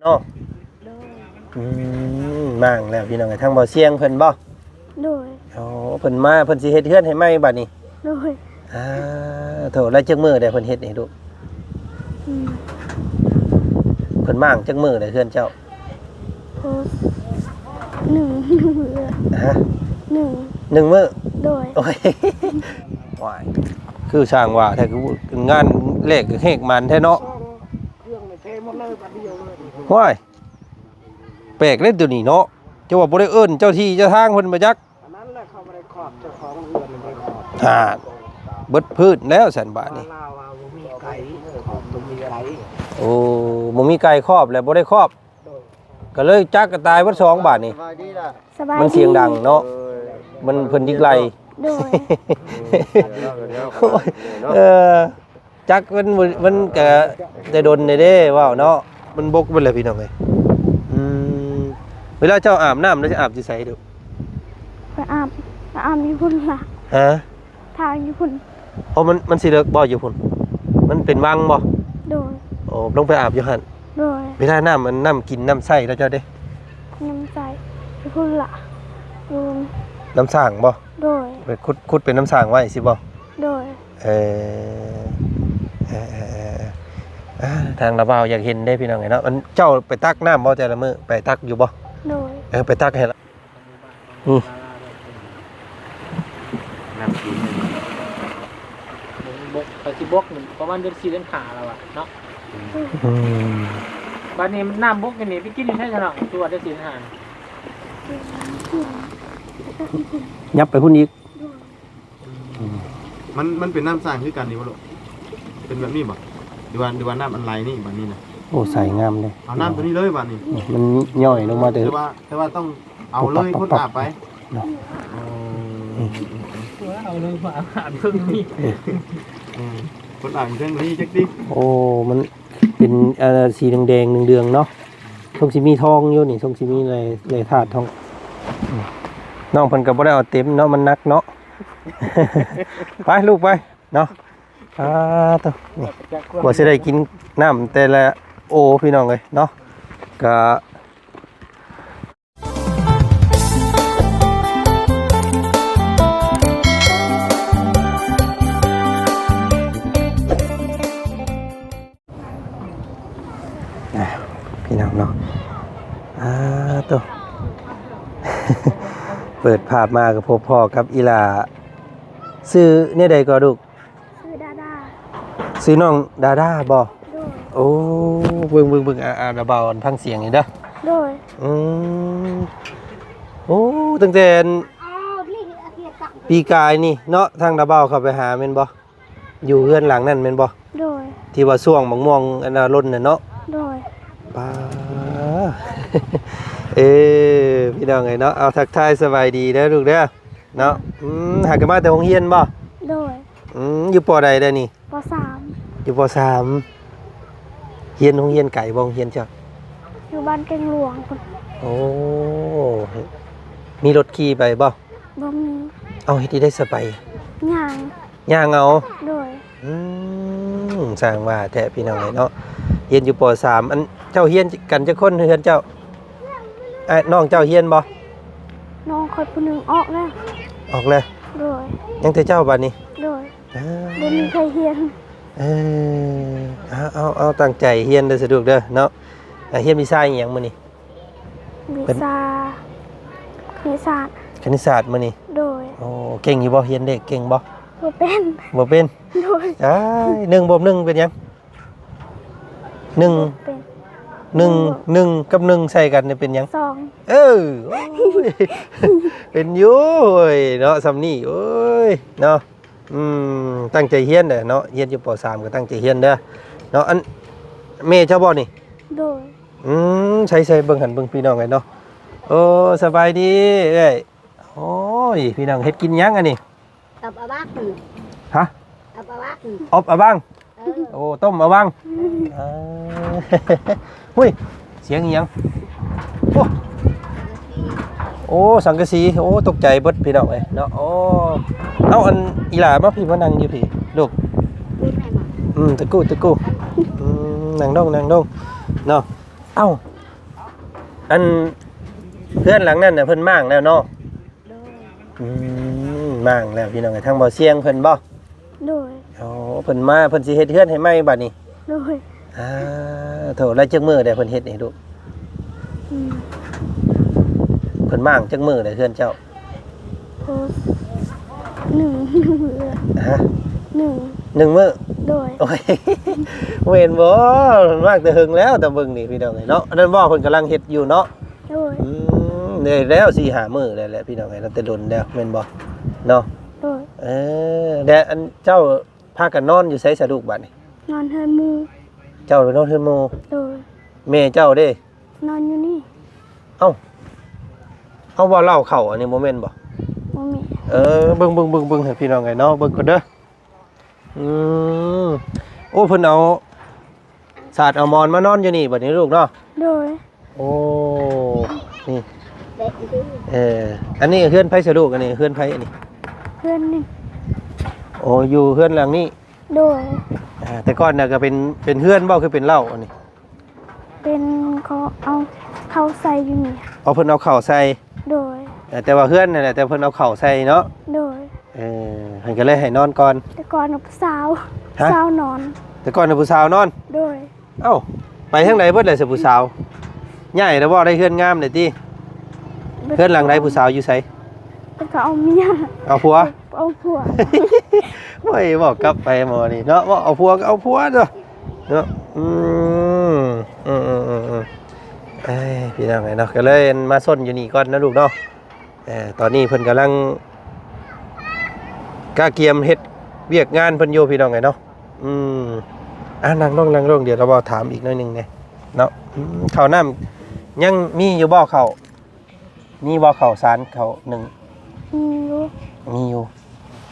ເນາະ. ໂດຍ. ອືມ ມ້າງແລ້ວພີ່ນ້ອງເອີຍ. ທາງບໍ່ສຽງເພິ່ນບໍ່? ໂດຍ. ໂອ້ ເພິ່ນມາ ເພິ່ນຊິເຮັດເຮືອນໃຫ້ໃໝ່ບັດນີ້. ໂດຍ. ອ່າ ໂທ້ ແລ້ວຈັກມື້ແລ້ວເພິ່ນເຮັດໃຫ້ລູກ? ອືມ ເພິ່ນມ້າງຈັກມື້ແລ້ວເຮືອນເຈົ້າ? ໂອ້ ໜຶ່ງມື້. ຮະ? ໜຶ່ງ ໜຶ່ງມື້? ໂດຍ. ໂອ້ຍ ວ້າຍ ຄືຊ່າງວ່າແທ້ ຄືງານແລກຄືເຮກມັນແທ້ເນາະ. ວ້າຍ ແປກເດ້ໂຕນີ້ເນາະ. ຈະວ່າບໍ່ໄດ້ເອີ້ນເຈົ້າທີ່ເຈົ້າທາງເພິ່ນບໍ່ຈັກ. ອັນນັ້ນແຫຼະ ເຂົາບໍ່ໄດ້ຂອບ ເຈົ້າຂອງເຮືອນບໍ່ໄດ້ຂອບ. ອ່າ ເບິດພື້ນແລ້ວຊັ້ນບາດນີ້. ລາວວ່າບໍ່ມີໄກ່ຂອບ ບໍ່ມີໄກ່. ໂອ້ ບໍ່ມີໄກ່ຂອບແລ້ວບໍ່ໄດ້ຂອບ. ໂດຍ. ກໍເລີຍຈັກກະຕາຍເບິດສອງບາດນີ້. ສະບາຍດີລະ. ສະບາຍດີ. ມັນສຽງດັງເນາະ. ໂດຍ. ມັນເພິ່ນດິກໄລ່. ໂດຍ. ໂອ້ຍ ເອີ ຈັກມັນ ມັນກະແຕ່ດົນແດ່ເດ້ເວົ້າເນາະ. ມັນບົກເບິດແລ້ວພີ່ນ້ອງເອີຍ. ອືມ ເວລາເຈົ້າອາບນ້ຳແລ້ວ ຈະອາບຢູ່ໃສດູ? ຂ້ອຍອາບ ຂ້ອຍອາບຢູ່ພຸ້ນລະ. ຮະ? ຖ້າຢູ່ພຸ້ນ. ໂອ້ ມັນ ມັນຊິເລິກບໍ່ຢູ່ພຸ້ນ? ມັນເປັນວັງບໍ່? ໂດຍ. ໂອ້ ລົງໄປອາບຢູ່ຫັ້ນ. ໂດຍ. ເວລານ້ຳ ອັນ ນ້ຳກິນນ້ຳໃຊ້ແລ້ວເຈົ້າເດ້? ນ້ຳໃຊ້ຢູ່ພຸ້ນລະ ຢູ່ນ້ຳສ້າງບໍ່? ໂດຍ. ໄປຂຸດ ຂຸດເປັນນ້ຳສ້າງໄວ້ຊີ້ບໍ່? ໂດຍ. ເອີ ເອີ ເອີ ເອີ ອ່າ ທາງລາວບ່າວຢາກເຫັນເດ້ພີ່ນ້ອງເອີຍເນາະ. ອັນເຈົ້າໄປຕັກນ້ຳບໍ່ແຕ່ລະມື້? ໄປຕັກຢູ່ບໍ່? ໂດຍ. ເອີ ໄປຕັກໃຫ້ລະ. ອືມ ນ້ຳກິນ ບົກ ໄປຊິບົກ ປະມານເດືອນສີ່ເດືອນຫ້າແລ້ວວ່າເນາະ. ອືມ ບາດນີ້ນ້ຳບົກຢູ່ນີ້ ໄປກິນຢູ່ໃສຊະເນາະ? ຄືວ່າເດືອນສີ່ເດືອນຫ້າ ຍັບໄປພຸ້ນອີກ. ອືມ ມັນ ມັນເປັນນ້ຳສ້າງຄືກັນນີ້ບໍ່ລູກ? ເປັນແບບນີ້ບໍ່? ຫຼືວ່າ ຫຼືວ່ານ້ຳອັນໄຫຼນີ້ ບາດນີ້ນະ? ໂອ້ ໃສງາມເດ້. ເອົານ້ຳຕົວນີ້ເລີຍບາດນີ້. ອືມ ມັນຍ່ອຍລົງມາແຕ່ ແຕ່ວ່າ ແຕ່ວ່າຕ້ອງເອົາເລີຍ ປຸບປັບ ຄົນອາບໄປ. ເນາະ. ເອີ ເອົາເລີຍ ອາບເທິງນີ້. ເອີ ຄົນອາບເທິງນີ້ຈັກຕິ. ໂອ້ ມັນເປັນ ເອີ ສີແດງໆ ເດືອງໆ ເນາະ. ຊົງຊິມີທອງຢູ່ນີ້ ຊົງຊິມີແຮ່ ແຮ່ທາດທອງ. ນ້ອງເພິ່ນກໍບໍ່ໄດ້ເອົາເຕັມເນາະ ມັນໜັກເນາະ. ໄປລູກໄປເນາະ. ອ່າ ໂທ້ ນີ້ ກວ່າຊິໄດ້ກິນນ້ຳແຕ່ລະໂອ ພີ່ນ້ອງເອີຍເນາະ. ກະ ອ່າ ພີ່ນ້ອງເນາະ. ອ່າ ໂຕ ເປີດພາບມາກໍພົບພໍ້ກັບອີ່ຫຼ້າ. ຊື່ແນວໃດກໍລູກ? ຊື່ດາດາ. ຊື່ນ້ອງດາດາບໍ? ໂດຍ. ໂອ້ ເບິ່ງ ເບິ່ງ ເບິ່ງ ອ່າ ອ່າ ລະບ່າວຟັງສຽງນີ້ເດີ. ໂດຍ. ອືມ ໂອ້ ຕັ້ງແຕ່ ປີກາຍນີ້ເນາະ ທາງລະບ່າວເຂົ້າໄປຫາແມ່ນບໍ່? ຢູ່ເຮືອນຫຼັງນັ້ນແມ່ນບໍ່? ໂດຍ. ທີ່ວ່າຊ່ວງບັກມ່ວງອັນນັ້ນຫຼົ່ນນັ້ນເນາະ? ໂດຍ. ປ້າ ເອີ ພີ່ນ້ອງເອີຍເນາະ. ເອົາ ທັກທາຍສະບາຍດີເດີລູກເດີເນາະ. ອືມ ຫາກະມາແຕ່ໂຮງຮຽນບໍ່? ໂດຍ. ອືມ ຢູ່ ປໍ ໃດແລ້ວນີ້? ປໍ ສາມ. ຢູ່ ປໍ ສາມ. ຮຽນໂຮງຮຽນໄກບໍ່ ໂຮງຮຽນເຈົ້າ? ຢູ່ບ້ານແກ້ງຫຼວງພຸ້ນ. ໂອ້ ມີລົດຂີ່ໄປບໍ່? ບໍ່ມີ. ເອົ້າ ເຮັດຈັ່ງໃດສະໄປ? ຍ່າງ. ຍ່າງເອົາ? ໂດຍ. ອືມ ຊ່າງວ່າແທ້ພີ່ນ້ອງເອີຍເນາະ. ຮຽນຢູ່ ປໍ ສາມ. ອັນ ເຈົ້າຮຽນກັນຈັກຄົນເຮືອນເຈົ້າ? ອ້າຍນ້ອງເຈົ້າຮຽນບໍ່? ນ້ອງຂ້ອຍຜູ້ໜຶ່ງອອກແລ້ວ. ອອກແລ້ວ? ໂດຍ. ຍັງແຕ່ເຈົ້າບາດນີ້? ໂດຍ. ເອີ ບໍ່ມີໃຜຮຽນ. ເອີ ເອົາ ເອົາ ເອົາ ຕັ້ງໃຈຮຽນເດີສະລູກເດີເນາະ. ອ່າ ຮຽນວິຊາອີ່ຫຍັງມື້ນີ້? ວິຊາຄະນິດສາດ. ຄະນິດສາດມື້ນີ້? ໂດຍ. ໂອ້ ເກັ່ງຢູ່ບໍ່? ຮຽນເລກເກັ່ງບໍ່? ບໍ່ເປັນ. ບໍ່ເປັນ? ໂດຍ. ອ້າຍ ໜຶ່ງບວກໜຶ່ງເປັນຫຍັງ? ໜຶ່ງ ບໍ່ເປັນ. ໜຶ່ງ ໜຶ່ງ ໜຶ່ງກັບໜຶ່ງໃສ່ກັນນີ້ເປັນຫຍັງ? ສອງ. ເອີ ໂອ້ຍ ເປັນຢູ່ເນາະ ສ່ຳນີ້ ໂອ້ຍ ເນາະ. ອືມ ຕັ້ງໃຈຮຽນເດີເນາະ ຮຽນຢູ່ ປໍ ສາມ ກໍຕັ້ງໃຈຮຽນເດີເນາະ. ອັນ ແມ່ເຈົ້າບໍ່ນີ້? ໂດຍ. ອືມ ໃສ່ໆ ເບິ່ງຫັ້ນ ເບິ່ງພີ່ນ້ອງເອີຍເນາະ. ໂອ້ ສະບາຍດີເອື້ອຍ. ໂອ້ຍ ພີ່ນ້ອງ ເຮັດກິນຫຍັງອັນນີ້? ອອບອາບັກ. ຮະ? ອອບອາບັກ. ອອບອາບັງ? ເອີ ໂອ້ ຕົ້ມອາບັງ. ເອີ ເອີ ຫຸ້ຍ ສຽງອີ່ຫຍັງ? ໂອ້ ໂອ້ ສັງກະສີ. ໂອ້ ຕົກໃຈເບິດພີ່ນ້ອງເອີຍເນາະ. ໂອ້ ເອົາ ອັນ ອີ່ຫຼ້າມາພີ້ ມານັ່ງຢູ່ພີ້ລູກ. ອືມ ຕະກູ້ ຕະກູ້. ອືມ ນັ່ງລົງ ນັ່ງລົງເນາະ. ເອົ້າ ອັນເຮືອນຫຼັງນັ້ນນະເພິ່ນມ້າງແລ້ວເນາະ? ໂດຍ. ອືມ ມ້າງແລ້ວພີ່ນ້ອງເອີຍ. ທາງບໍ່ສຽງເພິ່ນບໍ່? ໂດຍ. ໂອ້ ເພິ່ນມາ ເພິ່ນຊິເຮັດເຮືອນໃຫ້ໃໝ່ບັດນີ້? ໂດຍ. ອ່າ ໂທ້ ແລ້ວຈັກມື້ແດ່ເພິ່ນເຮັດໃຫ້ລູກ? ອືມ ເພິ່ນມ້າງຈັກມື້ແດ່ເຮືອນເຈົ້າ? ໂອ້ ໜຶ່ງມື້. ຮະ? ໜຶ່ງ ໜຶ່ງມື້? ໂດຍ. ໂອ້ຍ ແມ່ນບໍ່? ເພິ່ນມ້າງແຕ່ເຫິງແລ້ວ ຕາເບິ່ງນີ້ພີ່ນ້ອງເອີຍເນາະ. ອັນນັ້ນບໍ່ ເພິ່ນກຳລັງເຮັດຢູ່ເນາະ? ໂດຍ. ອືມ ໄດ້ແລ້ວສີ່ຫ້າມື້ແລ້ວແຫຼະພີ່ນ້ອງເອີຍ ແຕ່ດົນແລ້ວແມ່ນບໍ່? ເນາະ? ໂດຍ. ເອີ ແລ້ວອັນເຈົ້າພາກັນນອນຢູ່ໃສສະລູກບັດນີ້? ນອນເຮືອນໝູ່. ເຈົ້າໄປນອນເຮືອນໝູ່? ໂດຍ. ແມ່ເຈົ້າເດ້? ນອນຢູ່ນີ້. ເອົ້າ ເຮົາວ່າເລົ່າເຂົ້າ ອັນນີ້ບໍ່ແມ່ນບໍ່? ບໍ່ແມ່ນ. ເອີ ເບິ່ງ ເບິ່ງ ເບິ່ງ ເບິ່ງໃຫ້ພີ່ນ້ອງເອີຍເນາະ ເບິ່ງກ່ອນເດີ. ອືມ ໂອ້ ເພິ່ນເອົາສາດເອົາໝອນມານອນຢູ່ນີ້ບັດນີ້ລູກເນາະ? ໂດຍ. ໂອ້ ນີ້ ເອີ ອັນນີ້ເຮືອນໃຜສະລູກ? ອັນນີ້ເຮືອນໃຜອັນນີ້? ເຮືອນນີ້. ໂອ້ ຢູ່ເຮືອນຫຼັງນີ້? ໂດຍ. ອ່າ ແຕ່ກ່ອນນະກໍເປັນ ເປັນເຮືອນບໍ່ ຄືເປັນເລົ້າອັນນີ້? ເປັນ ເຂົາເອົາເຂົ້າໃສ່ຢູ່ນີ້. ເອົາ ເພິ່ນເອົາເຂົ້າໃສ່? ໂດຍ. ເອີ ແຕ່ວ່າເຮືອນນັ້ນແຫຼະ ແຕ່ເພິ່ນເອົາເຂົ້າໃສ່ເນາະ? ໂດຍ. ເອີ ເພິ່ນກໍເລີຍໃຫ້ນອນກ່ອນ. ແຕ່ກ່ອນນະຜູ້ສາວ ຮະ? ຜູ້ສາວນອນ. ແຕ່ກ່ອນນະຜູ້ສາວນອນ? ໂດຍ. ເອົ້າ ໄປທາງໃດເບິດແລ້ວຊະຜູ້ສາວ? ຍ້າຍແລ້ວບໍ່? ໄດ້ເຮືອນງາມແລ້ວຕິ? ເບິດ. ເຮືອນຫຼັງໃດ? ຜູ້ສາວຢູ່ໃສ? ເພິ່ນກໍເອົາເມຍ. ເອົາຜົວ? ເອົາຜົວ. ໂອ້ຍ ເວົ້າກັບໄປໝໍນີ້ເນາະ ເວົ້າເອົາຜົວກໍເອົາຜົວຕົວະເນາະ. ອືມ ອືມໆໆໆ ເອີຍ ພີ່ນ້ອງເອີຍເນາະ ກໍເລີຍມາຊົນຢູ່ນີ້ກ່ອນເນາະລູກເນາະ. ເອີ ຕອນນີ້ເພິ່ນກຳລັງກະກຽມເຮັດວຽກງານເພິ່ນຢູ່ ພີ່ນ້ອງເອີຍເນາະ. ອືມ ອ່າ ນັ່ງລົງ ນັ່ງລົງ ດຽວລາວເວົ້າຖາມອີກໜ້ອຍໜຶ່ງແດ່ເນາະ. ອືມ ເຂົ້ານ້ຳຍັງມີຢູ່ບໍ່? ເຂົ້າ ມີບໍ່? ເຂົ້າສານ ເຂົ້າໜຶ້ງ? ມີຢູ່. ມີຢູ່.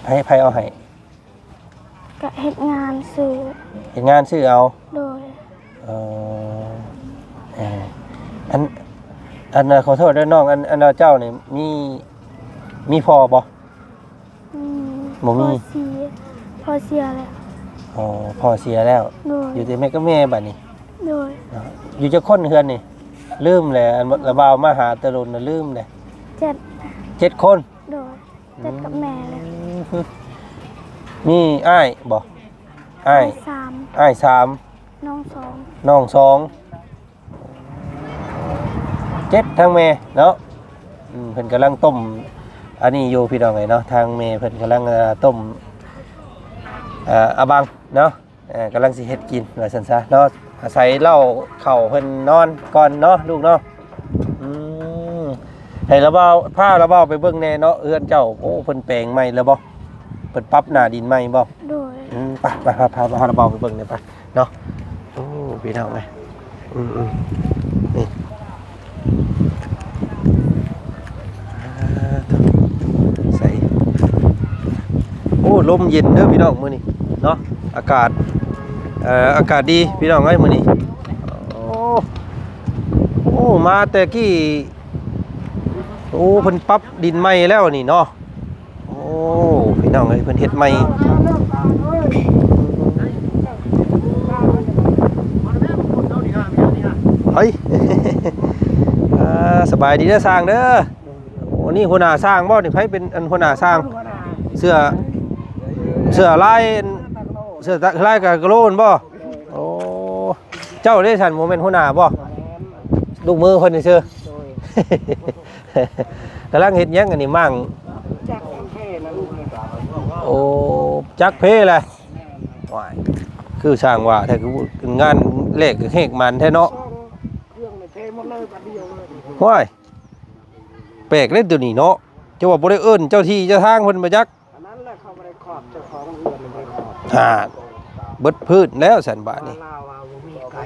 ໃຜ ໃຜເອົາໃຫ້? ກະເຮັດງານຊື້. ເຮັດງານຊື້ເອົາ? ໂດຍ. ເອີ ເອີ ອັນ ອັນ ຂໍໂທດເດີນ້ອງ ອັນ ອັນ ເຈົ້ານີ້ມີ ມີພໍ່ບໍ່? ອືມ ບໍ່ມີ. ພໍ່ເສຍ ພໍ່ເສຍແລ້ວ. ອໍ ພໍ່ເສຍແລ້ວ. ໂດຍ. ຢູ່ແຕ່ແມ່ກັບແມ່ບັດນີ້? ໂດຍ. ເນາະ ຢູ່ຈັກຄົນເຮືອນນີ້? ລືມແຫຼະ ອັນລະບ່າວມາຫາແຕ່ດົນນະ ລືມແຫຼະ. ເຈັດ. ເຈັດຄົນ? ໂດຍ. ເຈັດກັບແມ່ແຫຼະ. ອືມ ມີອ້າຍບໍ່? ອ້າຍ ອ້າຍສາມ. ອ້າຍສາມ ນ້ອງສອງ. ນ້ອງສອງ. ເຈັດ ທາງແມ່ເນາະ. ອືມ ເພິ່ນກຳລັງຕົ້ມອັນນີ້ຢູ່ ພີ່ນ້ອງເອີຍເນາະ. ທາງແມ່ເພິ່ນກຳລັງ ເອີ ຕົ້ມ ເອີ ອາບັງເນາະ. ເອີ ກຳລັງຊິເຮັດກິນວ່າຊັ້ນຊະເນາະ. ອາໄສເລົ້າເຂົ້າເພິ່ນນອນກ່ອນເນາະລູກເນາະ. ອືມ ໃຫ້ລາວບ່າວ ພາລາວບ່າວໄປເບິ່ງແດ່ເນາະ ເຮືອນເຈົ້າ. ໂອ້ ເພິ່ນແປງໃໝ່ແລ້ວບໍ່? ເພິ່ນປັບໜ້າດິນໃໝ່ບໍ່? ໂດຍ. ອືມ ໄປ ໄປ ພາ ພາ ພາລາວບ່າວໄປເບິ່ງແດ່ໄປ. ເນາະ. ໂອ້ ພີ່ນ້ອງເອີຍ ອືມໆ ນີ້ ອ່າ ໃສ ໂອ້ ລົມເຢັນເດີພີ່ນ້ອງມື້ນີ້ເນາະ. ອາກາດ ເອີ ອາກາດດີພີ່ນ້ອງເອີຍມື້ນີ້. ໂອ້ ໂອ້ ມາແຕ່ກີ້ ໂອ້ ເພິ່ນປັບດິນໃໝ່ແລ້ວນີ້ເນາະ. ໂອ້ ພີ່ນ້ອງເອີຍ ເພິ່ນເຮັດໃໝ່. ເຮີ້ຍ ອ່າ ສະບາຍດີເດີຊ່າງເດີ. ໂອ້ ນີ້ຫົວໜ້າຊ່າງບໍ່ນີ້? ໃຜເປັນອັນຫົວໜ້າຊ່າງ? ເສື້ອ ເສື້ອລາຍ ເສື້ອລາຍກາກະໂລນບໍ່? ໂອ້ ເຈົ້າເດ້ຊັ້ນ ບໍ່ແມ່ນຫົວໜ້າບໍ່? ລູກມືເພິ່ນຊື່. ກຳລັງເຮັດຫຍັງອັນນີ້? ມ້າງຈັກເພນະລູກ. ໂອ້ ຈັກເພແຫຼະ. ວ້າຍ ຄືຊ່າງວ່າແທ້ ຄືງານແລກເຮກມັນແທ້ເນາະ. ເຄື່ອງນີ້ເພໝົດເລີຍບາດດຽວເລີຍ. ໂອ້ຍ ແປກເດ້ໂຕນີ້ເນາະ. ເຈົ້າວ່າບໍ່ໄດ້ເອີ້ນເຈົ້າທີ່ເຈົ້າທາງເພິ່ນບໍ່ຈັກ. ອັນນັ້ນແຫຼະ ເຂົາບໍ່ໄດ້ຂອບ ເຈົ້າຂອງເຮືອນບໍ່ໄດ້ຂອບ. ຫາ ເບິດພື້ນແລ້ວຊັ້ນບາດນີ້. ລາວວ່າບໍ່ມີໄກ່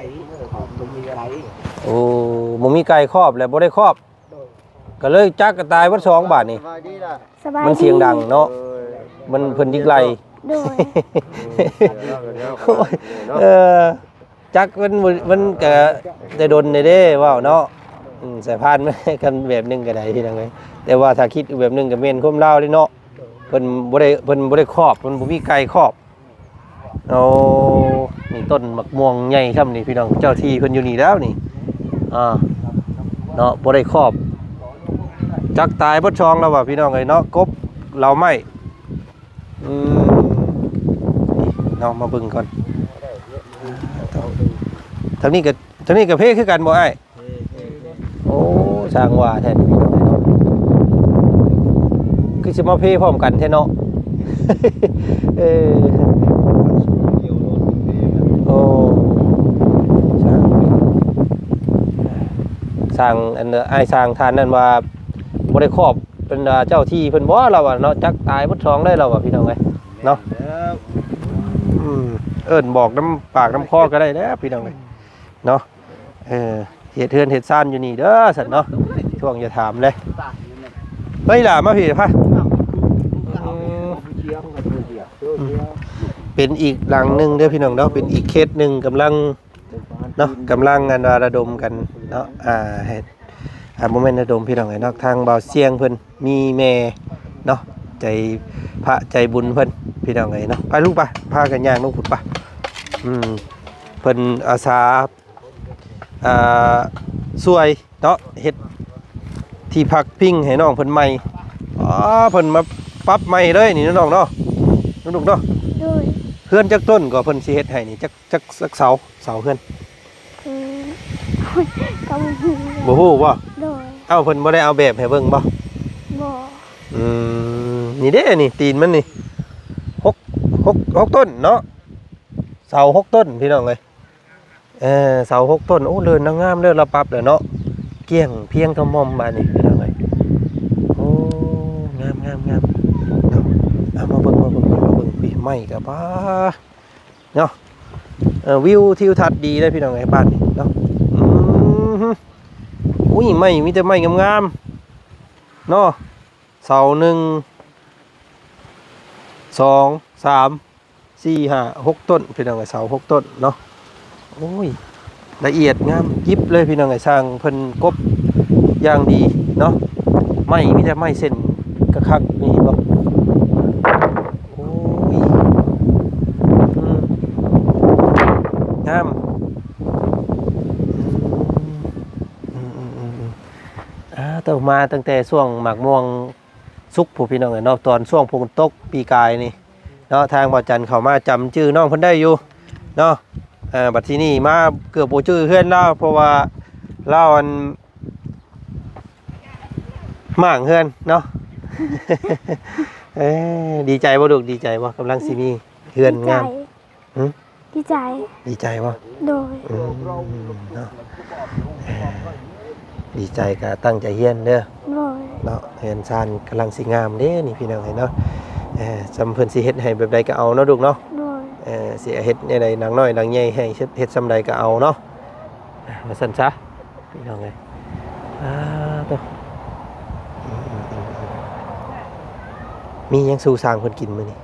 ຂອບ ບໍ່ມີໄກ່. ໂອ້ ບໍ່ມີໄກ່ຂອບແລ້ວບໍ່ໄດ້ຂອບ. ໂດຍ. ກໍເລີຍຈັກກັນຕາຍເບິດສອງບາດນີ້. ສະບາຍດີລະ. ສະບາຍດີ. ມັນສຽງດັງເນາະ. ໂດຍ. ມັນເພິ່ນດິກໄລ່. ໂດຍ. ໂອ້ຍ ເອີ ຈັກມັນ ມັນກະແຕ່ດົນແດ່ເດ້ເວົ້າເນາະ. ອືມ ສາຍພານມັນຄັນແບບໜຶ່ງກໍໄດ້ພີ່ນ້ອງເອີຍ ແຕ່ວ່າຖ້າຄິດອີກແບບໜຶ່ງກໍແມ່ນຄວາມລາວເດ້ເນາະ. ເພິ່ນບໍ່ໄດ້ ເພິ່ນບໍ່ໄດ້ຄອບ ເພິ່ນບໍ່ມີໄກ່ຄອບ. ໂອ້ ນີ້ຕົ້ນໝາກມ່ວງໃຫຍ່ຊ່ຳນີ້ພີ່ນ້ອງ ເຈົ້າທີ່ເພິ່ນຢູ່ນີ້ແລ້ວນີ້. ອ່າ ເນ ເນາະ ບໍ່ໄດ້ຄອບ ຈັກຕາຍເບິດຊ່ອງແລ້ວວ່າ ພີ່ນ້ອງເອີຍເນາະ ກົບເຫຼົ່າໄມ້. ອືມ ນີ້ເນາະ ມາເບິ່ງກ່ອນ. ທາງນີ້ກໍ ທາງນີ້ກໍເພຄືກັນບໍ່ອ້າຍ? ໂອ້ ຊ່າງວ່າແທ້ພີ່ນ້ອງເນາະ ຄືຊິມາເພພ້ອມກັນແທ້ເນາະ. ເອີ ໂອ້ ຊ່າງ ຊ່າງ ອັນ ອ້າຍຊ່າງທ່ານນັ້ນວ່າ ບໍ່ໄດ້ຄອບເປັນເຈົ້າທີ່ເພິ່ນບໍ່ ລາວວ່າເນາະ ຈັກຕາຍເບິດຊ່ອງໄດ້ ລາວວ່າ ພີ່ນ້ອງເອີຍເນາະ. ອືມ ເອີ້ນບອກນຳປາກນຳຄໍກໍໄດ້ແຫຼະ ພີ່ນ້ອງເອີຍເນາະ. ເອີ ເຮັດເຮືອນເຮັດຊານຢູ່ນີ້ເດີ ຊັ້ນເນາະ ຊ່ວງຢ່າຖາມເລີຍ. ເຮີ້ຍ ຫຼ້າມາພີ້ພະ. ເປັນອີກຫຼັງໜຶ່ງເດີພີ່ນ້ອງເນາະ ເປັນອີກເຂດໜຶ່ງ ກຳລັງເນາະ ກຳລັງ ອັນວ່າ ລະດົມກັນເນາະ ອ່າ ເຮັດ ອ່າ ບໍ່ແມ່ນລະດົມພີ່ນ້ອງເອີຍເນາະ ທາງບ່າວຊຽງເພິ່ນມີແມ່ເນາະ ໃຈພະໃຈບຸນເພິ່ນ ພີ່ນ້ອງເອີຍເນາະ. ໄປລູກໄປ ພາກັນຍ່າງລົງພຸ້ນໄປ. ອືມ ເພິ່ນອາສາ ອ່າ ຊ່ວຍເນາະ ເຮັດທີ່ພັກພິງໃຫ້ນ້ອງເພິ່ນໃໝ່. ອໍ ເພິ່ນມາປັບໃໝ່ເລີຍນີ້ເນາະນ້ອງເນາະ ລູກເນາະ. ໂດຍ. ເຮືອນຈັກຕົ້ນກໍເພິ່ນຊິເຮັດໃຫ້ນີ້ ຈັກ ຈັກ ຈັກເສົາ ເສົາເຮືອນ? ຄື ກໍບໍ່ຮູ້ ບໍ່ຮູ້ບໍ່? ໂດຍ. ເອົ້າ ເພິ່ນບໍ່ໄດ້ເອົາແບບໃຫ້ເບິ່ງບໍ່? ບໍ່. ອືມ ນີ້ເດ້ ນີ້ຕີນມັນນີ້ ຫົກ ຫົກ ຫົກຕົ້ນເນາະ ເສົາຫົກຕົ້ນ ພີ່ນ້ອງເອີຍ. ເອີ ເສົາຫົກຕົ້ນ. ໂອ້ ເລີນງາມເລີຍ ລາວປັບແລ້ວເນາະ ກ້ຽງພຽງກະໝ່ອມບາດນີ້ ພີ່ນ້ອງເອີຍ. ໂອ້ ງາມໆໆ ເນາະ. ເອົາ ມາເບິ່ງ ມາເບິ່ງ ມາເບິ່ງ ປີໃໝ່ກະປາ ເນາະ. ເອີ ວິວທິວທັດດີເດ້ພີ່ນ້ອງເອີຍ ບ້ານນີ້ເນາະ. ອືມ ອຸ້ຍ ໄມ້ ມີແຕ່ໄມ້ງາມໆ ເນາະ. ເສົາ ໜຶ່ງ ສອງ ສາມ ສີ່ ຫ້າ ຫົກຕົ້ນ ພີ່ນ້ອງເອີຍ ເສົາຫົກຕົ້ນເນາະ. ໂອ້ຍ ລະອຽດງາມກິບເລີຍ ພີ່ນ້ອງເອີຍ ຊ່າງເພິ່ນກົບຢ່າງດີເນາະ. ໄມ້ ມີແຕ່ໄມ້ເສັ້ນຄັກໆ ນີ້ເຫັນບໍ່? ໂອ້ຍ ອືມ ງາມ. ອືມ ອືມໆໆ ອ່າ ເຈົ້າມາຕັ້ງແຕ່ຊ່ວງໝາກມ່ວງສຸກພຸ້ນ ພີ່ນ້ອງເອີຍເນາະ ຕອນຊ່ວງຝົນຕົກປີກາຍນີ້ເນາະ ທາງບ່າວຈັນເຂົ້າມາຈຳຈື່ນ້ອງເພິ່ນໄດ້ຢູ່ເນາະ. ເອີ ບັດທີນີ້ມາເກືອບບໍ່ຈື່ເຮືອນລາວ ເພາະວ່າລາວ ອັນ ມ້າງເຮືອນເນາະ. ເອີ ດີໃຈບໍ່ລູກ? ດີໃຈບໍ່? ກຳລັງຊິມີເຮືອນງາມ. ດີໃຈ. ຫຶ? ດີໃຈ. ດີໃຈບໍ່? ໂດຍ. ອືມ ເນາະ ເອີ ດີໃຈກະຕັ້ງໃຈຮຽນເດີ. ໂດຍ. ເນາະ ເຮືອນຊານກຳລັງຊິງາມເດ້ນີ້ ພີ່ນ້ອງເອີຍເນາະ. ເອີ ສ່ຳເພິ່ນຊິເຮັດໃຫ້ແບບໃດກະເອົາເນາະລູກເນາະ. ໂດຍ. ເອີ ຊິເຮັດແນວໃດ ຫຼັງນ້ອຍຫຼັງໃຫຍ່ ໃຫ້ເຮັດ ເຮັດສ່ຳໃດກະເອົາເນາະ ວ່າຊັ້ນຊະ ພີ່ນ້ອງເອີຍ. ອ່າ ໂຕ ອືມໆໆ ມີຫຍັງສູ່ຊ່າງເພິ່ນກິນມື້ນີ້?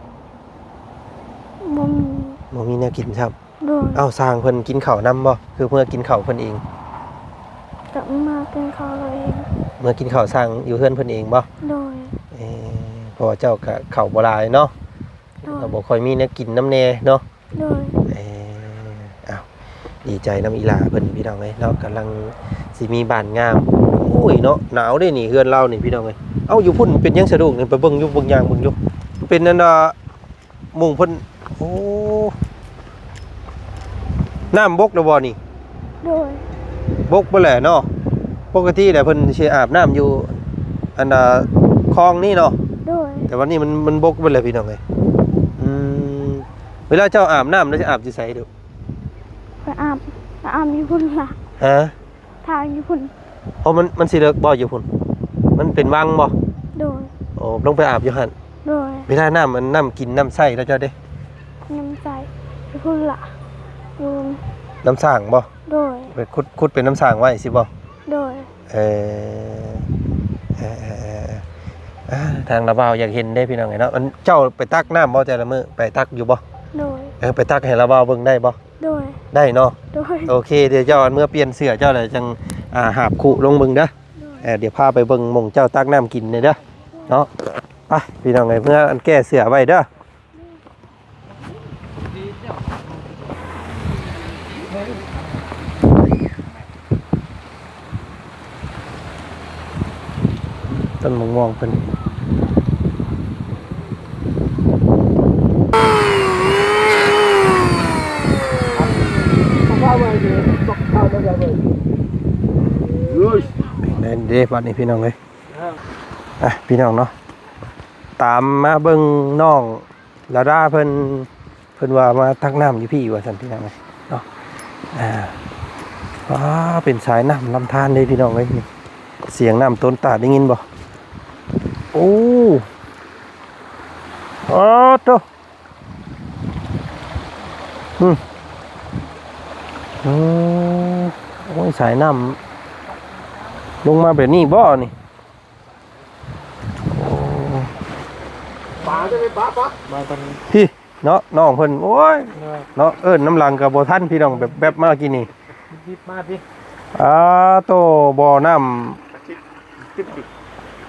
ບໍ່ມີ ບໍ່ມີແນວກິນຊ້ຳ. ໂດຍ. ເອົ້າ ຊ່າງເພິ່ນກິນເຂົ້ານຳບໍ່? ຄືເມືອກິນເຂົ້າເພິ່ນເອງ? ກະເມືອກິນເຂົ້າເຮົາເອງ. ເມືອກິນເຂົ້າຊ່າງຢູ່ເຮືອນເພິ່ນເອງບໍ່? ໂດຍ. ເອີ ເພາະວ່າເຈົ້າກະເຂົ້າບໍ່ຫຼາຍເນາະ. ໂດຍ. ກະບໍ່ຄ່ອຍມີແນວກິນນຳແດ່ເນາະ. ໂດຍ. ເອີ ເອົ້າ ດີໃຈນຳອີ່ຫຼ້າເພິ່ນ ພີ່ນ້ອງເອີຍເນາະ ກຳລັງຊິມີບ້ານງາມ. ໂອ້ຍເນາະ ໜາວເດ້ນີ້ເຮືອນລາວນີ້ ພີ່ນ້ອງເອີຍ. ເອົ້າ ຢູ່ພຸ້ນເປັນຫຍັງສະລູກນີ້? ໄປເບິ່ງຢູ່ ເບິ່ງ ຍ່າງເບິ່ງຢູ່ ເປັນອັນນ່າ ມຸງເພິ່ນ. ໂອ້ ນ້ຳບົກແລ້ວບໍ່ນີ້? ໂດຍ. ບົກເບິດແຫຼະເນາະ. ປົກກະຕິແຫຼະເພິ່ນຊິອາບນ້ຳຢູ່ ອັນນ່າ ຄອງນີ້ເນາະ. ໂດຍ. ແຕ່ວ່ານີ້ມັນ ມັນບົກເບິດແຫຼະ ພີ່ນ້ອງເອີຍ. ອືມ ເວລາເຈົ້າອາບນ້ຳແລ້ວ ຈະອາບຢູ່ໃສດູ? ຂ້ອຍອາບ ຂ້ອຍອາບຢູ່ພຸ້ນລະ. ຮະ? ຖ້າຢູ່ພຸ້ນ. ໂອ້ ມັນ ມັນຊິເລິກບໍ່ຢູ່ພຸ້ນ? ມັນເປັນວັງບໍ່? ໂດຍ. ໂອ້ ລົງໄປອາບຢູ່ຫັ້ນ? ໂດຍ. ເວລານ້ຳ ອັນ ນ້ຳກິນນ້ຳໃຊ້ແລ້ວເຈົ້າເດ້? ນ້ຳໃຊ້ຢູ່ພຸ້ນລະ ຢູ່ນ້ຳສ້າງບໍ່? ໂດຍ. ໄປຂຸດ ຂຸດເປັນນ້ຳສ້າງໄວ້ຊີ້ບໍ່? ໂດຍ. ເອີ ເອີ ເອີ ເອີ ອ່າ ທາງລາວບ່າວຢາກເຫັນເດ້ ພີ່ນ້ອງເອີຍເນາະ. ອັນ ເຈົ້າໄປຕັກນ້ຳບໍ່ແຕ່ລະມື້? ໄປຕັກຢູ່ບໍ່? ໂດຍ. ເອີ ໄປຕັກໃຫ້ລາວບ່າວເບິ່ງໄດ້ບໍ່? ໂດຍ. ໄດ້ເນາະ? ໂດຍ. ໂອເຄ ດຽວເຈົ້າ ອັນ ເມືອປ່ຽນເສື້ອເຈົ້າແລ້ວຈັ່ງ ອ່າ ຫາບຄຸລົງເບິ່ງເດີ. ໂດຍ. ເອີ ດຽວພາໄປເບິ່ງໝ່ອງເຈົ້າຕັກນ້ຳກິນແດ່ເດີເນາະ. ໄປ ພີ່ນ້ອງເອີຍ ເມືອ ອັນ ແກ້ເສື້ອໄວ້ເດີ. ໂດຍ. ໂອ້ ຕົ້ນໝາກມ່ວງເພິ່ນ ເປັນໃດເດ້ບັດນີ້ພີ່ນ້ອງເອີຍ. ອ່ະ ພີ່ນ້ອງເນາະ ຕາມມາເບິ່ງນ້ອງລາດາເພິ່ນ ເພິ່ນວ່າມາຕັກນ້ຳຢູ່ພີ້ວ່າຊັ້ນພີ່ນ້ອງເອີຍເນາະ. ອ່າ ວ້າ ເປັນສາຍນ້ຳລຳທານເດ້ພີ່ນ້ອງເອີຍ. ນີ້ ສຽງນ້ຳຕົ້ນຕາດໄດ້ຍິນບໍ່? ໂອ້ ໂອ້ໂຕ ອືມ ອືມ ໂອ້ຍ ສາຍນ້ຳລົງມາແບບນີ້ບໍ່ນີ້? ໂອ້ ປາເດ້ ປາ ປາ ມາທາງພີ້ເນາະ ນ້ອງເພິ່ນ. ໂອ້ຍ ເນາະ ເອີ້ນນຳຫຼັງກໍບໍ່ທັນພີ່ນ້ອງ ແບບ ແບບມາກີ້ນີ້ ມາພີ້. ອ່າ ໂຕ ບໍ່ນ້ຳ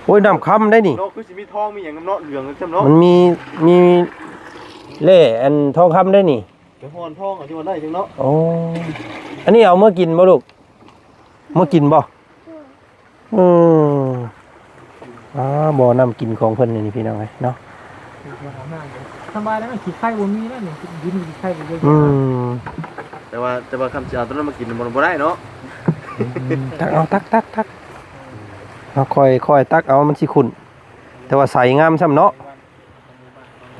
ໂອ້ຍ ນ້ຳຄຳໄດ໋ນີ້ເນາະ. ຄືຊິມີທອງມີຫຍັງນຳເນາະ ເຫຼືອງຊັ້ນເນາະ. ມັນມີ ມີແຮ່ອັນທອງຄຳໄດ໋ນີ້. ໄປຮ່ອນທອງເອົາທີ່ວ່າໄດ້ຈັ່ງເນາະ. ໂອ້ ອັນນີ້ເອົາເມືອກິນບໍ່ລູກ? ເມືອກິນບໍ່? ອືມ ອ່າ ບໍ່ນ້ຳກິນຂອງເພິ່ນນີ້ພີ່ນ້ອງເອີຍເນາະ. ສະບາຍແລ້ວ ຂີ້ໄຂ່ບໍ່ມີແລ້ວນີ້ ດິນຂີ້ໄຂ່ບໍ່ເຍອະ. ອືມ ແຕ່ວ່າ ແຕ່ວ່າຄັນຊິເອົາຕົວນັ້ນມາກິນ ມັນບໍ່ໄດ້ເນາະ. ອືມ ຕັກເອົາ ຕັກ ຕັກ ຕັກ ເອົາ ຄ່ອຍ ຄ່ອຍຕັກເອົາ ມັນຊິຂຸ້ນ ແຕ່ວ່າໃສງາມຊ້ຳເນາະ.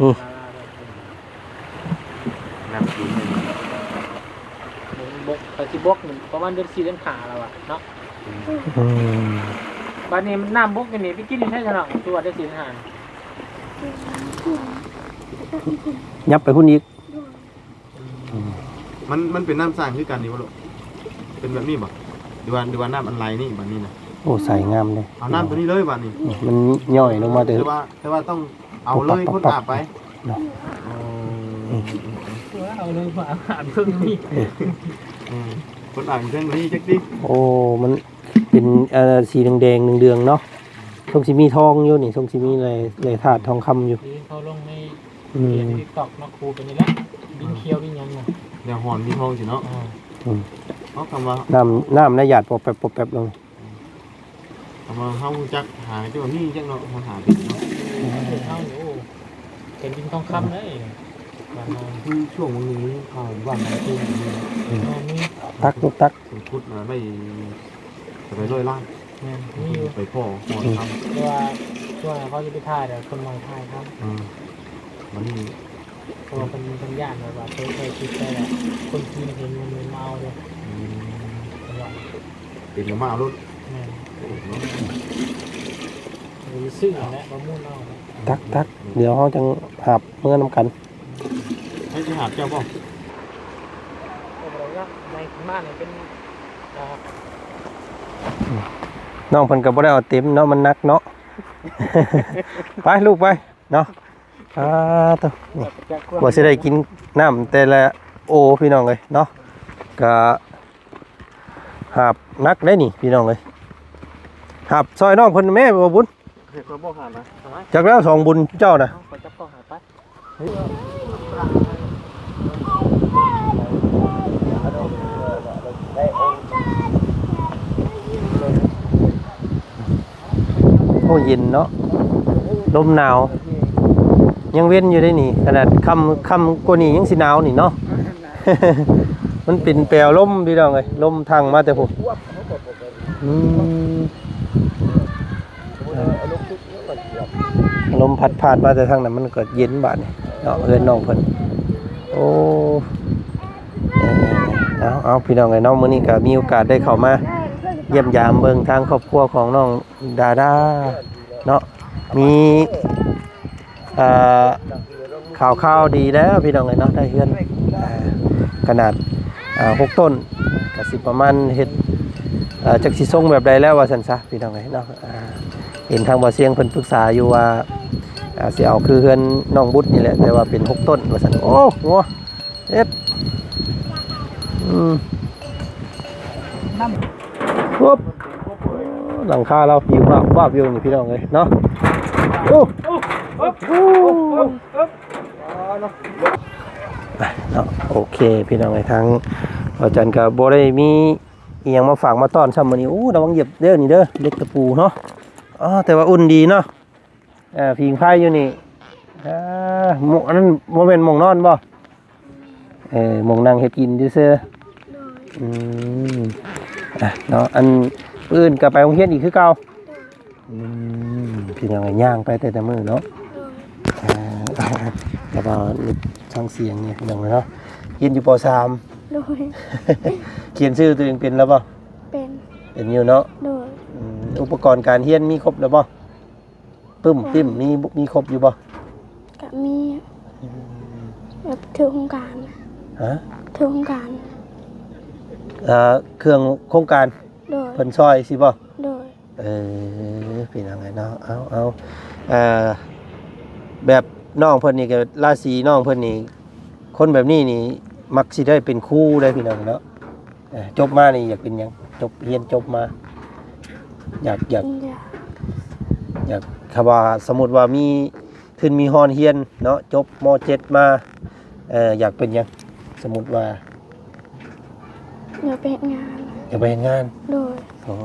ນີ້ ນ້ຳກິນ ບົກ ກະຊິບົກ ປະມານເດືອນສີ່ເດືອນຫ້າແລ້ວວ່າເນາະ. ອືມ ບາດນີ້ນ້ຳບົກຢູ່ນີ້ ໄປກິນຢູ່ໃສຊະເນາະ ຄືວ່າເດືອນສີ່ເດືອນຫ້າ? ຍັບໄປພຸ້ນອີກ. ອືມ ມັນ ມັນເປັນນ້ຳສ້າງຄືກັນນີ້ບໍ່ລູກ? ເປັນແບບນີ້ບໍ່? ຫຼືວ່າ ຫຼືວ່ານ້ຳອັນໄຫຼນີ້ ບາດນີ້ນະ? ໂອ້ ໃສງາມເດ້. ເອົານ້ຳຕົວນີ້ເລີຍບາດນີ້. ນີ້ ມັນຍ້ອຍລົງມາແຕ່ ແຕ່ວ່າ ແຕ່ວ່າຕ້ອງ ເອົາເລີຍ ຄົນອາບໄປເນາະ. ເອົາເລີຍ ອາບເຄິ່ງນີ້. ເອີ ຄົນອາບເຄິ່ງນີ້ຈັກຕິ. ໂອ້ ມັນເປັນ ເອີ ສີແດງໆ ເດືອງໆ ເນາະ. ຊົງຊິມີທອງຢູ່ນີ້ ຊົງຊິມີແຮ່ ແຮ່ທາດທອງຄຳຢູ່. ເຂົາລົງໃນ ອືມ ເຂດ TikTok ເນາະ ຄູ່ກັນນີ້ແຫຼະ ດິນຂຽວດິນຫຍັງນະ. ແນວຮ່ອນມີທອງຊິເນາະ. ອືມ ເອົາ ຄຳວ່າ ນ້ຳ ນ້ຳນະ ຢາດປອບແປບ ປອບແປບລົງ. ອືມ ຄຳວ່າເຮົາຮູ້ຈັກຫາ ແຕ່ວ່າມີຈັກເນາະ ເຮົາຫາເປັນເນາະ. ເຮົານີ້ ໂອ້ ເປັນດິນທອງຄຳເດ້ ບ້ານເຮົາ. ຄືຊ່ວງໜຶ່ງມີຂ່າວຢູ່ບ້ານເຮົາຄືມີ ອືມ ມີ ຕັກລູກຕັກ ເພິ່ນຂຸດມາໄດ້ ເທົ່າໃດ ຮ້ອຍລ້ານ. ແມ່ນ ມີຢູ່ ໄປພໍ້ ພໍ້ຄຳ ແຕ່ວ່າຊ່ວງເຂົາຈະໄປຖ່າຍ ແຕ່ຄົນມາຖ່າຍທຳ. ອືມ ມັນ ເພາະວ່າເພິ່ນ ເພິ່ນຢ້ານແບບວ່າເຜີຍແຜ່ຄລິບໄປແລ້ວ ຄົນຈີນເຫັນ ເພິ່ນມາເອົາເດ້. ອືມ ເພິ່ນວ່າ ເປັນມາເອົາໂລດ. ແມ່ນ ໂອ້ ເນາະ ຊື້ຫັ້ນແຫຼະ ປະມູນເອົາ. ຕັກ ຕັກ ດຽວເຮົາຈັ່ງຫາບເມືອນຳກັນ. ໃຜຊິຫາບ ເຈົ້າບໍ່? ບໍ່ໄດ້ລະ ໃນມານີ້ເປັນ ອ່າ ນ້ອງເພິ່ນກໍບໍ່ໄດ້ເອົາເຕັມເນາະ ມັນໜັກເນາະ. ໄປລູກໄປເນາະ. ອ່າ ໂຕ ນີ້ ກວ່າຊິໄດ້ກິນນ້ຳແຕ່ລະໂອ ພີ່ນ້ອງເອີຍເນາະ ກະຫາບໜັກເດ້ນີ້ ພີ່ນ້ອງເອີຍ. ຫາບຊ່ອຍນ້ອງເພິ່ນແມ່ ບໍ່ບຸນ. ເຮັດເພື່ອບໍ່ຫານະ ຈັກແລ້ວ ສອງບຸນເຈົ້ານະ. ເອົາ ຂ້ອຍຈັບກ້ອງໃຫ້ໄປ. ໂອ້ ເຢັນເນາະ ລົມໜາວ ຍັງເວັນຢູ່ເດ້ນີ້. ຂະໜາດຄ່ຳ ຄ່ຳກວ່ານີ້ຍັງຊິໜາວນີ້ເນາະ. ມັນເປັນແປວລົມ ພີ່ນ້ອງເອີຍ ລົມທັ່ງມາແຕ່ພຸ້ນ. ອືມ ລົມພັດພາດມາແຕ່ທາງນັ້ນ ມັນກໍເຢັນບາດນີ້ເນາະ ເຮືອນນ້ອງເພິ່ນ. ໂອ້ ເອີ ເອົາ ເອົາ ພີ່ນ້ອງເອີຍເນາະ ມື້ນີ້ກໍມີໂອກາດໄດ້ເຂົ້າມາຢ້ຽມຢາມເບິ່ງທາງຄອບຄົວຂອງນ້ອງດາດາເນາະ ມີ ເອີ ຂ່າວຄາວດີແລ້ວ ພີ່ນ້ອງເອີຍເນາະ ໄດ້ເຮືອນ ເອີ ຂະໜາດ ເອີ ຫົກໂຕນ ກະຊິປະມານເຮັດ ເອີ ຈັກຊິຊົງແບບໃດແລ້ວວ່າຊັ້ນຊະ ພີ່ນ້ອງເອີຍເນາະ. ເອີ ເຫັນທາງບ່າວຊຽງເພິ່ນປຶກສາຢູ່ວ່າ ເອີ ຊິເອົາຄືເຮືອນນ້ອງບຸດນີ້ແຫຼະ ແຕ່ວ່າເປັນຫົກໂຕນວ່າຊັ້ນ. ໂອ້ ໂຫ ເຮັດ ອືມ ນຳ ປຸບ ຫຼັງຄາລາວປິວວາບໆຢູ່ນີ້ ພີ່ນ້ອງເອີຍເນາະ. ໂອ້ ເນາະ ໂອເຄ ພີ່ນ້ອງເອີຍ ທາງບ່າວຈັນກໍບໍ່ໄດ້ມີອີ່ຫຍັງມາຝາກມາຕ້ອນຊ້ຳມື້ນີ້. ໂອ້ ລະວັງຢຽບເດີນີ້ເດີ ເຫຼັກຕະປູເນາະ. ອໍ ແຕ່ວ່າອຸ່ນດີເນາະ. ເອີ ຜິງໄຟຢູ່ນີ້ ເອີ ໝົງ ອັນນັ້ນບໍ່ແມ່ນໝ່ອງນອນບໍ່? ເອີ ໝ່ອງນັ່ງເຮັດກິນຊື່ໆ. ໂດຍ ອືມ ອ່ະ ເນາະ ອັນ ມື້ອື່ນກໍໄປໂຮງຮຽນອີກຄືເກົ່າ? ໂດຍ ອືມ ພີ່ນ້ອງ ຍ່າງໄປແຕ່ລະມື້ເນາະ. ໂດຍ ອ່າ ແລ້ວກໍຟັງສຽງນີ້ ພີ່ນ້ອງເນາະ. ຮຽນຢູ່ ປໍສາມ? ໂດຍ ຂຽນຊື່ຕົວເອງເປັນແລ້ວບໍ່? ເປັນ ເປັນຢູ່ເນາະ. ໂດຍ ອືມ ອຸປະກອນການຮຽນມີຄົບແລ້ວບໍ່? ປຶ້ມ ປຶ້ມ ມີ ມີຄົບຢູ່ບໍ່? ກະມີ ອືມ ແບບຖືກໂຄງການ. ຮະ? ຖືກໂຄງການ ເອີ ເຄື່ອງໂຄງການ. ໂດຍ ເພິ່ນຊ່ອຍຊີ້ບໍ່? ໂດຍ ເອີ ເປັນຫຍັງໄງເນາະ. ເອົາ ເອົາ ເອີ ແບບນ້ອງເພິ່ນນີ້ກໍ ລາສີນ້ອງເພິ່ນນີ້ ຄົນແບບນີ້ນີ້ມັກຊິໄດ້ເປັນຄູເດ້ ພີ່ນ້ອງເນາະ. ເອີ ຈົບມານີ້ຢາກເປັນຫຍັງ? ຈົບ ຮຽນຈົບມາ ຢາກ ຢາກ ຢາກ ຢາກ ຄຳວ່າ ສົມມຸດວ່າມີທຶນມີຮອນຮຽນເນາະ ຈົບ ມໍເຈັດ ມາ ເອີ ຢາກເປັນຫຍັງ? ສົມມຸດວ່າ ຢາກໄປເຮັດງານ. ຢາກໄປເຮັດງານ? ໂດຍ ໂອ້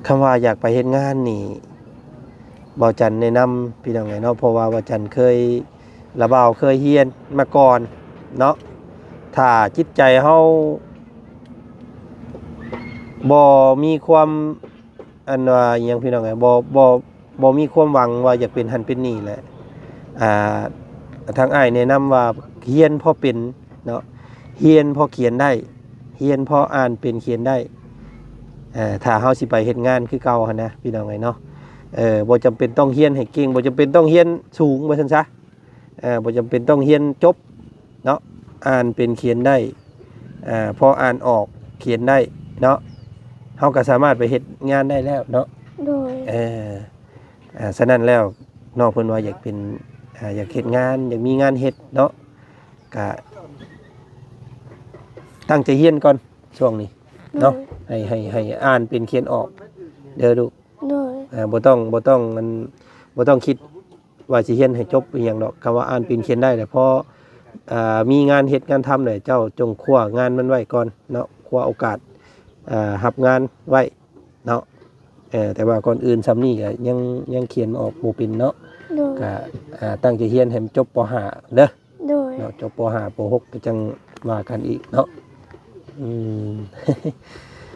ຄຳວ່າຢາກໄປເຮັດງານນີ້ ບ່າວຈັນແນະນຳ ພີ່ນ້ອງເອີຍເນາະ ເພາະວ່າບ່າວຈັນເຄີຍ ລະບ່າວເຄີຍຮຽນມາກ່ອນເນາະ. ຖ້າຈິດໃຈເຮົາບໍ່ມີຄວາມ ອັນວ່າອີ່ຫຍັງ ພີ່ນ້ອງເອີຍ ບໍ່ ບໍ່ ບໍ່ມີຄວາມຫວັງວ່າຢາກເປັນຫັ້ນເປັນນີ້ແຫຼະ ອ່າ ທາງອ້າຍແນະນຳວ່າຮຽນພໍເປັນເນາະ ຮຽນພໍຂຽນໄດ້ ຮຽນພໍອ່ານເປັນຂຽນໄດ້ ເອີ ຖ້າເຮົາຊິໄປເຮັດງານຄືເກົ່າຫັ້ນນະ ພີ່ນ້ອງເອີຍເນາະ. ເອີ ບໍ່ຈຳເປັນຕ້ອງຮຽນໃຫ້ເກັ່ງ ບໍ່ຈຳເປັນຕ້ອງຮຽນສູງວ່າຊັ້ນຊະ ເອີ ບໍ່ຈຳເປັນຕ້ອງຮຽນຈົບເນາະ ອ່ານເປັນຂຽນໄດ້ ເອີ ພໍອ່ານອອກຂຽນໄດ້ເນາະ ເຮົາກໍສາມາດໄປເຮັດງານໄດ້ແລ້ວເນາະ. ໂດຍ ເອີ ອ່າ ສະນັ້ນແລ້ວ ນ້ອງເພິ່ນວ່າຢາກເປັນ ອ່າ ຢາກເຮັດງານ ຢາກມີງານເຮັດເນາະ ກະຕັ້ງໃຈຮຽນກ່ອນຊ່ວງນີ້ເນາະ. ໂດຍ ໃຫ້ ໃຫ້ ໃຫ້ອ່ານເປັນຂຽນອອກເດີລູກ. ໂດຍ ອ່າ ບໍ່ຕ້ອງ ບໍ່ຕ້ອງ ອັນ ບໍ່ຕ້ອງຄິດວ່າຊິຮຽນໃຫ້ຈົບອີ່ຫຍັງດອກ ຄຳວ່າອ່ານເປັນຂຽນໄດ້ແຫຼະ ພໍ ອ່າ ມີງານເຮັດງານທຳແຫຼະ ເຈົ້າຈົ່ງຄວ້າງານມັນໄວ້ກ່ອນເນາະ ຄວ້າໂອກາດ ອ່າ ຮັບງານໄວ້ເນາະ. ເອີ ແຕ່ວ່າກ່ອນອື່ນຊ່ຳນີ້ກໍຍັງ ຍັງຂຽນອອກບໍ່ເປັນເນາະ. ໂດຍ ກໍ ອ່າ ຕັ້ງໃຈຮຽນໃຫ້ມັນຈົບ ປໍຫ້າ ເດີ. ໂດຍ ເນາະ ຈົບ ປໍຫ້າ ປໍຫົກ ກໍຈັ່ງວ່າກັນອີກເນາະ. ອືມ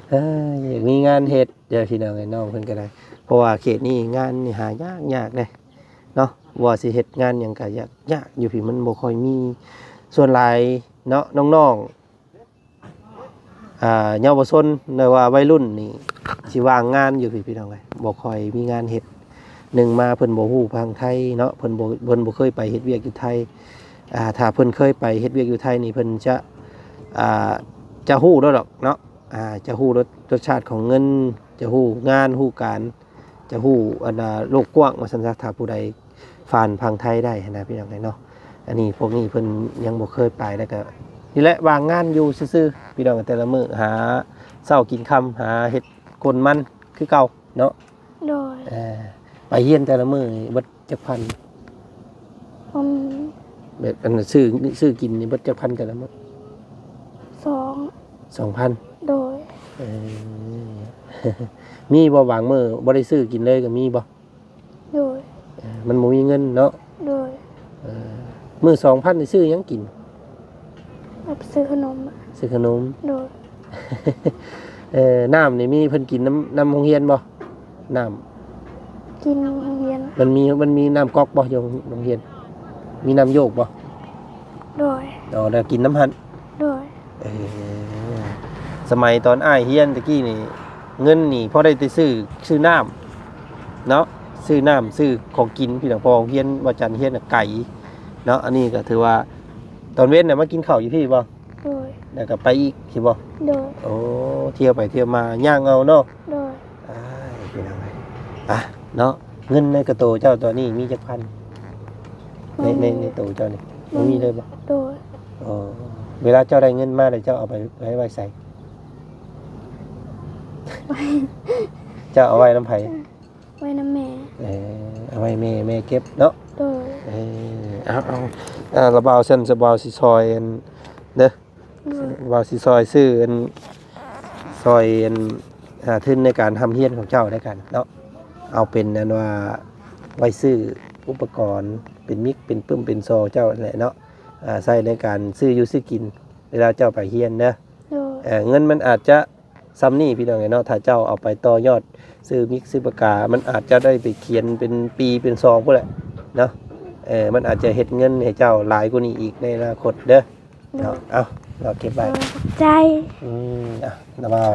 ເອີ ຢາກມີງານເຮັດເດີພີ່ນ້ອງເອີຍ ນ້ອງເພິ່ນກໍໄດ້ ເພາະວ່າເຂດນີ້ງານນີ້ຫາຍາກໆເດ້ເນາະ ວ່າຊິເຮັດງານຫຍັງກໍຍາກ ຍາກຢູ່ພີ້ ມັນບໍ່ຄ່ອຍມີ. ສ່ວນຫຼາຍເນາະ ນ້ອງໆ ອ່າ ເຍົາວະຊົນ ຫຼືວ່າໄວລຸ້ນນີ້ຊິວ່າງງານຢູ່ພີ້ ພີ່ນ້ອງເອີຍ ບໍ່ຄ່ອຍມີງານເຮັດ. ໜຶ່ງມາເພິ່ນບໍ່ຮູ້ຝັ່ງໄທເນາະ ເພິ່ນບໍ່ ເພິ່ນບໍ່ເຄີຍໄປເຮັດວຽກຢູ່ໄທ. ອ່າ ຖ້າເພິ່ນເຄີຍໄປເຮັດວຽກຢູ່ໄທນີ້ ເພິ່ນຈະ ອ່າ ຈະຮູ້ໂລດດອກເນາະ ອ່າ ຈະຮູ້ລົດ ລົດຊາດຂອງເງິນ ຈະຮູ້ງານ ຮູ້ການ ຈະຮູ້ ອັນນ່າ ໂລກກວ້າງວ່າຊັ້ນຊະ ຖ້າຜູ້ໃດຜ່ານຝັ່ງໄທໄດ້ຫັ້ນນະ ພີ່ນ້ອງເອີຍເນາະ. ອັນນີ້ ພວກນີ້ເພິ່ນຍັງບໍ່ເຄີຍໄປ ແລ້ວກໍນີ້ແຫຼະ ວ່າງງານຢູ່ຊື່ໆ ພີ່ນ້ອງ ແຕ່ລະມື້ຫາເຊົ້າກິນຄ່ຳ ຫາເຮັດກົ້ນມັນຄືເກົ່າເນາະ. ໂດຍ ເອີ ໄປຮຽນແຕ່ລະມື້ນີ້ເບິດຈັກພັນ? ອືມ ແບບອັນຊື້ ຊື້ກິນນີ້ເບິດຈັກພັນແຕ່ລະມື້? ສອງ ສອງພັນ. ໂດຍ ເອີ ມີບໍ່ບາງມື້ບໍ່ໄດ້ຊື້ກິນເລີຍກໍມີບໍ່? ໂດຍ ເອີ ມັນບໍ່ມີເງິນເນາະ. ໂດຍ ເອີ ມື້ສອງພັນນີ້ຊື້ຫຍັງກິນ? ເອົາໄປຊື້ຂະໜົມ. ຊື້ຂະໜົມ. ໂດຍ ເອີ ນ້ຳນີ້ມີເພິ່ນກິນນຳ ນຳໂຮງຮຽນບໍ່? ນ້ຳ ກິນໂຮງຮຽນ. ມັນມີ ມັນມີນ້ຳກັອກບໍ່ຢູ່ໂຮງຮຽນ? ມີນ້ຳໂຢກບໍ່? ໂດຍ ອໍ ແລ້ວກິນນຳຫັ້ນ. ໂດຍ ເອີ ສະໄໝຕອນອ້າຍຮຽນຕະກີ້ນີ້ ເງິນນີ້ພໍໄດ້ແຕ່ຊື້ ຊື້ນ້ຳເນາະ ຊື້ນ້ຳ ຊື້ຂອງກິນ ພີ່ນ້ອງ ເພາະວ່າໂຮງຮຽນວັດຈັນຮຽນນະໄກເນາະ. ອັນນີ້ກໍຖືວ່າຕອນເວັນນະມາກິນເຂົ້າຢູ່ພີ້ບໍ່? ໂດຍ ແລ້ວກໍໄປອີກຊິບໍ່? ໂດຍ ໂອ້ ທ່ຽວໄປທ່ຽວມາ ຍ່າງເອົາເນາະ. ໂດຍ ອ້າຍ ພີ່ນ້ອງເອີຍ ອ່ະ ເນາະ ເງິນໃນກະໂຕເຈົ້າຕອນນີ້ມີຈັກພັນ? ໃນ ໃນ ໃນໂຕເຈົ້ານີ້ ບໍ່ມີເລີຍບໍ່? ໂດຍ ອໍ ເວລາເຈົ້າໄດ້ເງິນມາແລ້ວ ເຈົ້າເອົາໄປໄວ້ ໄວ້ໃສ? ເຈົ້າເອົາໄວ້ນຳໃຜ? ໄວ້ນຳແມ່. ເອີ ເອົາໄວ້ແມ່ ແມ່ເກັບເນາະ. ໂດຍ ເອີ ເອົາ ເອົາ ລະບ່າວຊັ້ນ ລະບ່າວຊິຊ່ອຍອັນເດີ. ໂດຍ ວ່າຊິຊ່ອຍຊື້ອັນ ຊ່ອຍອັນ ອ່າ ທຶນໃນການຮ່ຳຮຽນຂອງເຈົ້າແລ້ວກັນເນາະ ເອົາເປັນອັນວ່າໄວ້ຊື້ອຸປະກອນ ເປັນມິກ ເປັນປຶ້ມ ເປັນຊໍເຈົ້ານັ້ນແຫຼະເນາະ ອ່າ ໃຊ້ໃນການຊື້ຢູ່ຊື້ກິນ ເວລາເຈົ້າໄປຮຽນເດີ. ໂດຍ. ເອີ ເງິນມັນອາດຈະສ່ຳນີ້ພີ່ນ້ອງເອີຍເນາະ ຖ້າເຈົ້າເອົາໄປຕໍ່ຍອດຊື້ມິກຊື້ປາກກາ ມັນອາດຈະໄດ້ໄປຂຽນເປັນປີເປັນຊອງພຸ້ນແຫຼະເນາະ ເອີ ມັນອາດຈະເຮັດເງິນໃຫ້ເຈົ້າຫຼາຍກວ່ານີ້ອີກໃນອະນາຄົດເດີ. ໂດຍ. ເນາະ ເອົາ ເອົາເກັບໄວ້. ໂດຍ ຂອບໃຈ. ອືມ ອ່ະ ລະເວົ້າ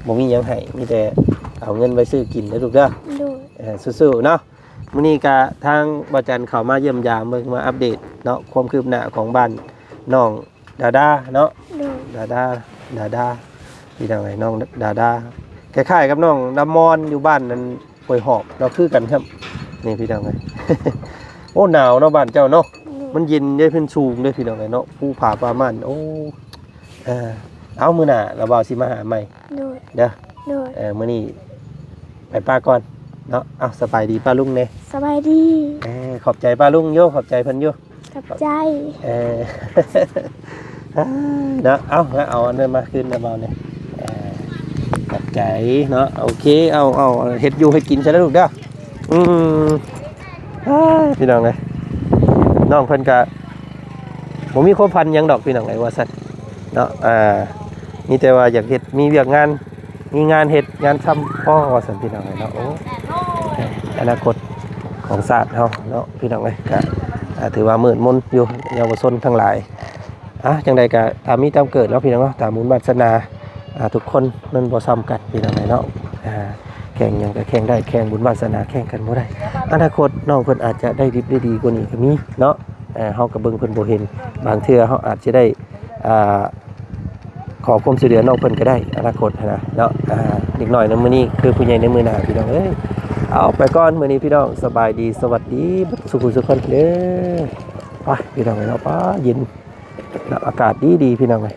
ບໍ່ມີຫຍັງໃຫ້ ມີແຕ່ເອົາເງິນໄປຊື້ກິນເດີລູກເດີ. ໂດຍ. ເອີ ສູ້ໆເນາະ. ມື້ນີ້ກະທາງບ່າວຈັນເຂົ້າມາຢ້ຽມຢາມເບິ່ງ ມາອັບເດດເນາະ ຄວາມຄືບໜ້າຂອງບ້ານນ້ອງດາດາເນາະ. ໂດຍ. ດາດາ ດາດາ ພີ່ນ້ອງເອີຍ ນ້ອງດາດາ ຄ້າຍໆກັບນ້ອງນ້ຳມອນຢູ່ບ້ານນັ້ນ ຫ້ວຍຫອກເນາະ ຄືກັນແທ້. ນີ້ພີ່ນ້ອງເອີຍ ໂອ້ ໜາວເນາະບ້ານເຈົ້າເນາະ. ໂດຍ. ມັນເຢັນເດ້ ເພິ່ນສູງເດ້ພີ່ນ້ອງເອີຍເນາະ ພູຜາປ່າໝ້ານ. ໂອ້ ເອີ ເອົາ ມື້ໜ້າລະເວົ້າຊິມາຫາໃໝ່. ໂດຍ. ເດີ. ໂດຍ. ເອີ ມື້ນີ້ໄປປ້າກ່ອນເນາະ. ເອົາ ສະບາຍດີປ້າລຸງແດ່. ສະບາຍດີ. ເອີ ຂອບໃຈປ້າລຸງຢູ່ ຂອບໃຈເພິ່ນຢູ່. ຂອບໃຈ. ເອີ ເນາະ ເອົາ ເອົາອັນນັ້ນມາຄືນນະເບົານີ້. ເອີ ຂອບໃຈເນາະ. ໂອເຄ ເອົາ ເອົາ ເຮັດຢູ່ເຮັດກິນຊະເດີລູກເດີ. ອືມ ອ້າ ພີ່ນ້ອງເອີຍ ນ້ອງເພິ່ນກະບໍ່ມີຄວາມຝັນຫຍັງດອກ ພີ່ນ້ອງເອີຍ ວ່າຊັ້ນເນາະ. ອ່າ ມີແຕ່ວ່າຢາກເຮັດ ມີວຽກງານ ມີງານເຮັດງານທຳພໍວ່າຊັ້ນ ພີ່ນ້ອງເອີຍເນາະ. ໂອ້ ອະນາຄົດຂອງຊາດເຮົາເນາະ ພີ່ນ້ອງເອີຍ ກະ ອ່າ ຖືວ່າມືດມົນຢູ່ ເຍົາວະຊົນທັງຫຼາຍ. ອ່າ ຈັ່ງໃດກະຕາມມີຕາມເກີດເນາະ ພີ່ນ້ອງເນາະ ຕາມບຸນວາດສະໜາ. ອ່າ ທຸກຄົນມັນບໍ່ສ່ຳກັນ ພີ່ນ້ອງເອີຍເນາະ. ອ່າ ແຂ່ງຫຍັງກະແຂ່ງໄດ້ ແຂ່ງບຸນວາດສະໜາແຂ່ງກັນບໍ່ໄດ້. ອະນາຄົດນ້ອງເພິ່ນອາດຈະໄດ້ດິບໄດ້ດີກວ່ານີ້ກະມີເນາະ. ເຮົາກະເບິ່ງເພິ່ນບໍ່ເຫັນ ບາງເທື່ອເຮົາອາດຈະໄດ້ ອ່າ ຂໍຄວາມຊ່ວຍເຫຼືອນ້ອງເພິ່ນກະໄດ້ ອະນາຄົດຫັ້ນນະເນາະ. ອ່າ ເດັກນ້ອຍໃນມື້ນີ້ຄືຜູ້ໃຫຍ່ໃນມື້ໜ້າ ພີ່ນ້ອງເອີຍ. ເອົາ ໄປກ່ອນມື້ນີ້ ພີ່ນ້ອງ ສະບາຍດີ ສະຫວັດດີເບິດສູ່ຜູ້ສູ່ຄົນເດີ. ໄປ ພີ່ນ້ອງເອີຍເນາະ ໄປ ເຢັນເນາະ ອາກາດດີໆ ພີ່ນ້ອງເອີຍ.